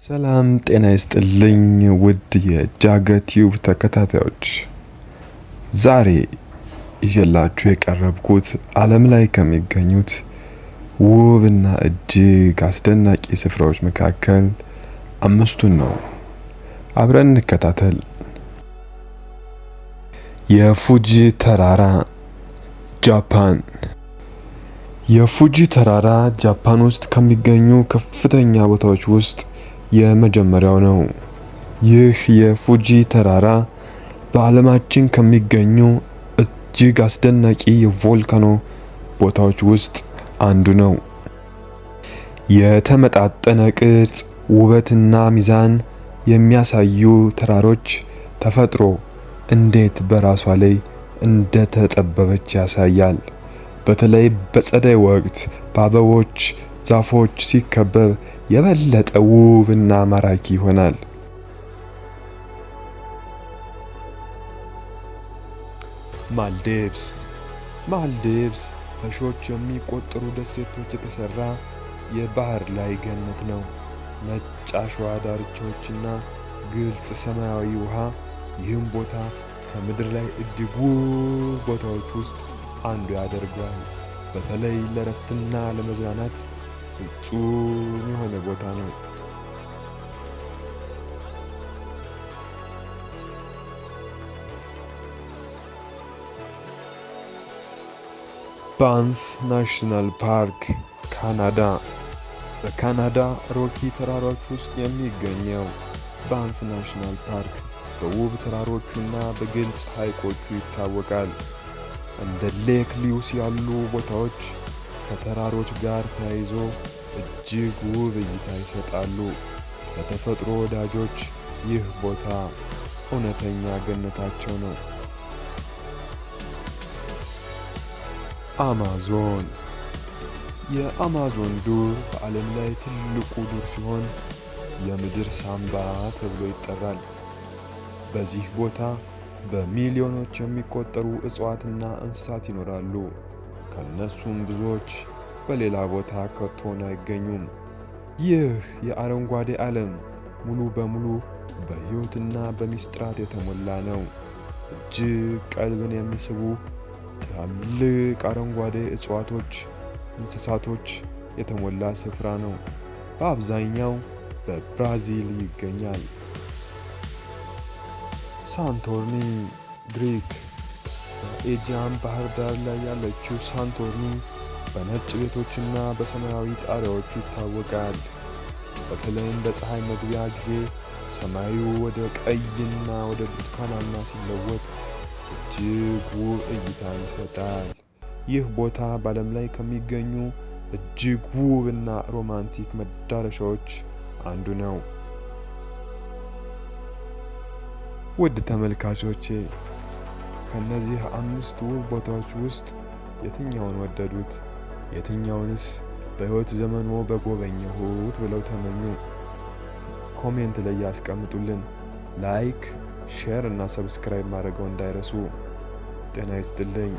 ሰላም ጤና ይስጥልኝ ውድ የጃገ ቲዩብ ተከታታዮች፣ ዛሬ ይዤላችሁ የቀረብኩት ዓለም ላይ ከሚገኙት ውብና እጅግ አስደናቂ ስፍራዎች መካከል አምስቱን ነው። አብረን እንከታተል። የፉጂ ተራራ፣ ጃፓን። የፉጂ ተራራ ጃፓን ውስጥ ከሚገኙ ከፍተኛ ቦታዎች ውስጥ የመጀመሪያው ነው። ይህ የፉጂ ተራራ በዓለማችን ከሚገኙ እጅግ አስደናቂ የቮልካኖ ቦታዎች ውስጥ አንዱ ነው። የተመጣጠነ ቅርጽ፣ ውበትና ሚዛን የሚያሳዩ ተራሮች ተፈጥሮ እንዴት በራሷ ላይ እንደተጠበበች ያሳያል። በተለይ በጸደይ ወቅት በአበቦች ዛፎች ሲከበብ የበለጠ ውብና ማራኪ ይሆናል። ማልዲቭስ። ማልዲቭስ በሺዎች የሚቆጠሩ ደሴቶች የተሰራ የባህር ላይ ገነት ነው። ነጭ አሸዋ ዳርቻዎችና ግልጽ ሰማያዊ ውሃ ይህም ቦታ ከምድር ላይ እጅግ ውብ ቦታዎች ውስጥ አንዱ ያደርገዋል። በተለይ ለእረፍትና ለመዝናናት ፍጹም የሆነ ቦታ ነው። ባንፍ ናሽናል ፓርክ፣ ካናዳ። በካናዳ ሮኪ ተራሮች ውስጥ የሚገኘው ባንፍ ናሽናል ፓርክ በውብ ተራሮቹና በግልጽ ሐይቆቹ ይታወቃል። እንደ ሌክ ሉዊስ ያሉ ቦታዎች ከተራሮች ጋር ተያይዞ እጅግ ውብ እይታ ይሰጣሉ። ለተፈጥሮ ወዳጆች ይህ ቦታ እውነተኛ ገነታቸው ነው። አማዞን። የአማዞን ዱር በዓለም ላይ ትልቁ ዱር ሲሆን የምድር ሳንባ ተብሎ ይጠራል። በዚህ ቦታ በሚሊዮኖች የሚቆጠሩ እጽዋትና እንስሳት ይኖራሉ። ከነሱም ብዙዎች በሌላ ቦታ ከቶን አይገኙም። ይህ የአረንጓዴ ዓለም ሙሉ በሙሉ በሕይወትና በሚስጥራት የተሞላ ነው። እጅግ ቀልብን የሚስቡ ትላልቅ አረንጓዴ እጽዋቶች፣ እንስሳቶች የተሞላ ስፍራ ነው። በአብዛኛው በብራዚል ይገኛል። ሳንቶርኒ፣ ግሪክ። በኤጂያን ባህር ዳር ላይ ያለችው ሳንቶርኒ በነጭ ቤቶችና በሰማያዊ ጣሪያዎቹ ይታወቃል። በተለይም በፀሐይ መግቢያ ጊዜ ሰማዩ ወደ ቀይና ወደ ብርቱካናማ ሲለወጥ እጅግ ውብ እይታን ይሰጣል። ይህ ቦታ በዓለም ላይ ከሚገኙ እጅግ ውብና ሮማንቲክ መዳረሻዎች አንዱ ነው። ውድ ተመልካቾቼ፣ ከነዚህ አምስት ውብ ቦታዎች ውስጥ የትኛውን ወደዱት? የትኛውንስ በሕይወት ዘመኖ በጎበኘሁት ብለው ተመኙ? Comment ላይ ያስቀምጡልን። Like፣ share እና subscribe ማድረገው እንዳይረሱ። ጤና ይስጥልኝ።